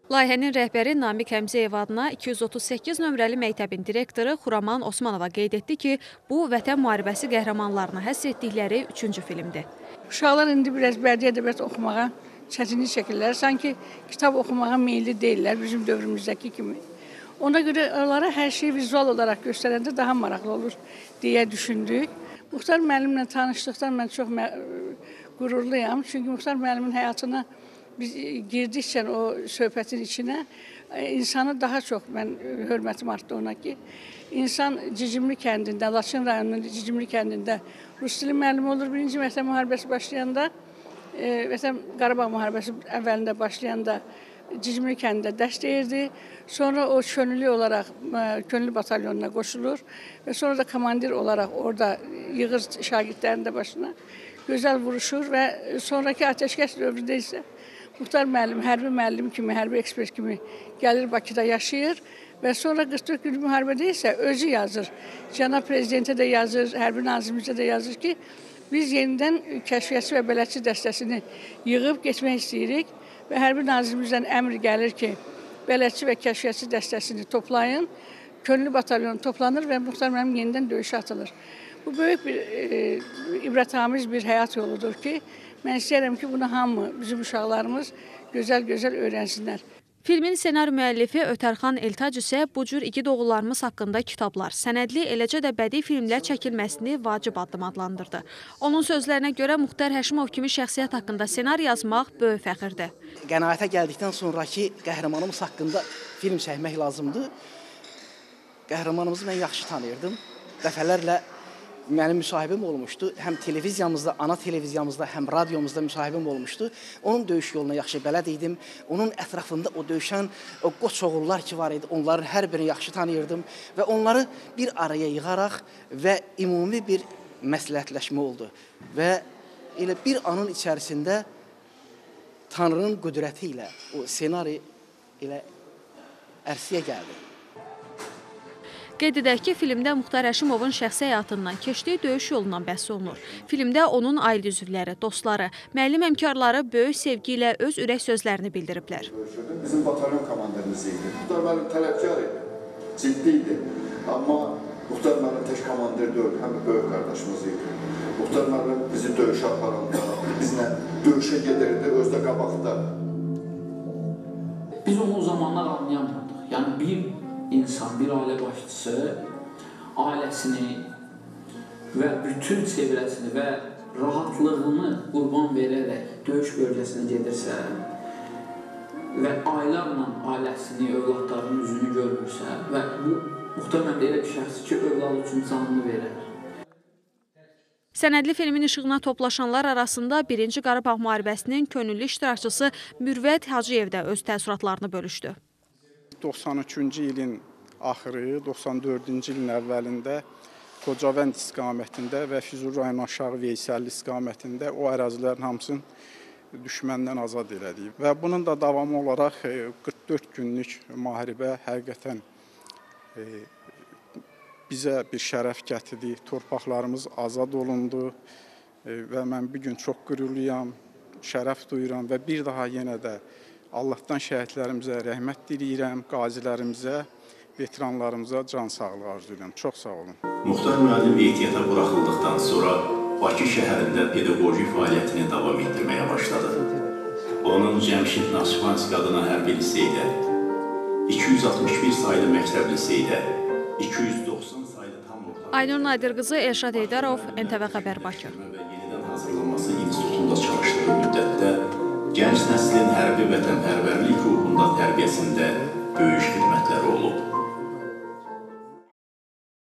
Layihənin rəhbəri Namiq Həmzəyev adına 238 nömrəli məktəbin direktoru Xuraman Osmanova qeyd etdi ki, bu Vətən müharibəsi qəhrəmanlarına həsr etdikləri 3-cü filmdir. Uşaqlar indi biraz bədii ədəbiyyat oxumağa çətinlik çəkirlər. Sanki kitab oxumağa meyilli deyillər bizim dövrümüzdəki kimi. Ona görə onlara hər şeyi vizual olaraq göstərəndə daha maraqlı olur deyə düşündük. Muxtar müəllimlə tanışdıqdan mən çox qürurluyam. Çünki Muxtar müəllimin həyatına biz girdikcə o söhbətin içinə insanı daha çox mən hörmətim artdı ona ki, insan Cicimli kəndində, Laçın rayonunun Cicimli kəndində rus dili müəllimi olur. Birinci Vətən müharibəsi başlayanda, Vətən Qarabağ müharibəsi əvvəlində başlayanda Cicimli kəndində dərs deyirdi. Sonra o könüllü olaraq könüllü batalyonuna qoşulur və sonra da komandir olaraq orada yığır şagirdlərin də başına. Gözəl vuruşur və sonraki atəşkəs dövründə isə Muxtar müəllim, hərbi müəllim kimi, hərbi ekspert kimi gəlir Bakıda yaşayır və sonra 44 günlük müharibədə isə özü yazır. Cənab Prezidentə də yazır, hərbi nazirimizə də yazır ki, biz yenidən kəşfiyyatçı və bələdçi dəstəsini yığıb getmək istəyirik və hərbi nazirimizdən əmr gəlir ki, bələdçi və kəşfiyyatçı dəstəsini toplayın, könüllü batalyonu toplanır və Muxtar müəllim yenidən döyüşə atılır. Bu böyük bir ibrətamiz bir həyat yoludur ki, mən istəyirəm ki, bunu hamı, bizim uşaqlarımız gözəl-gözəl öyrənsinlər. Filmin senaryo müəllifi Ötərxan Eltac isə bu cür igid oğullarımız haqqında kitablar, sənədli, eləcə də bədii filmlər çəkilməsini vacib addım adlandırdı. Onun sözlərinə görə Muxtar Həşimov kimi şəxsiyyət haqqında senaryo yazmaq böyük fəxirdir. Qənaətə gəldikdən sonraki qəhrəmanımız haqqında film çəkmək lazımdır. Qəhrəmanımızı mən yaxşı tanıyırdım. Dəfələrlə mənim müsahibim olmuşdu. Həm televiziyamızda, ana televiziyamızda, həm radiomuzda müsahibim olmuşdu. Onun döyüş yoluna yaxşı bələd idim. Onun ətrafında o döyüşən o qoç oğullar ki var idi, onların hər birini yaxşı tanıyırdım və onları bir araya yığaraq və ümumi bir məsləhətləşmə oldu. Və elə bir anın içərisində Tanrının qüdrəti ilə o senari elə ərsəyə gəldi. Qeyd edək ki, filmdə Muxtar Həşimovun şəxsi həyatından, keçdiyi döyüş yolundan bəhs olunur. Filmdə onun ailə üzvləri, dostları, müəllim həmkarları böyük sevgi ilə öz ürək sözlərini bildiriblər. Bizim batalyon komandirimiz idi. Muxtar müəllim tələbkar idi, ciddi idi. Amma Muxtar müəllim tək komandir deyil, həm də böyük qardaşımız idi. Muxtar müəllim bizi döyüşə aparanda, bizlə döyüşə gedirdi, özü də qabaqda. Biz onu o zamanlar anlayamırdıq. Yəni bir insan, bir ailə başçısı ailəsini və bütün çevrəsini və rahatlığını qurban verərək döyüş bölgəsinə gedirsə və aylarla ailəsini, övladlarının üzünü görmürsə və bu Muxtar müəllim elə bir şəxsdir ki, övladı üçün canını verər. Sənədli filmin işığına toplaşanlar arasında 1-ci Qarabağ müharibəsinin könüllü iştirakçısı Mürvət Hacıyev də öz təəssüratlarını bölüşdü. 93-cü ilin axırı, 94-cü ilin əvvəlində Xocavənd istiqamətində və Füzuli rayonu aşağı Veysəlli istiqamətində o ərazilərin hamısını düşməndən azad elədik. Və bunun da davamı olaraq 44 günlük müharibə həqiqətən bizə bir şərəf gətirdi. Torpaqlarımız azad olundu və mən bu gün çox qürurluyam, şərəf duyuram və bir daha yenə də Allahdan şəhidlərimizə rəhmət diləyirəm, qazilərimizə, veteranlarımıza can sağlığı arzu edirəm. Çox sağ olun. Muxtar müəllim ehtiyata buraxıldıqdan sonra Bakı şəhərində pedaqoji fəaliyyətini davam etdirməyə başladı. Onun Cəmşid Naxçıvanski adına hərbi liseydə, 261 saylı məktəb liseydə, 290 saylı tam orta... Aynur Nadirqızı, Elşad Heydərov, NTV Xəbər, Bakı. Və yenidən hazırlanması institutunda çalışdığı müddətdə gənc nəslin hərbi vətənpərvərlik ruhunda tərbiyəsində böyük xidmətləri olub.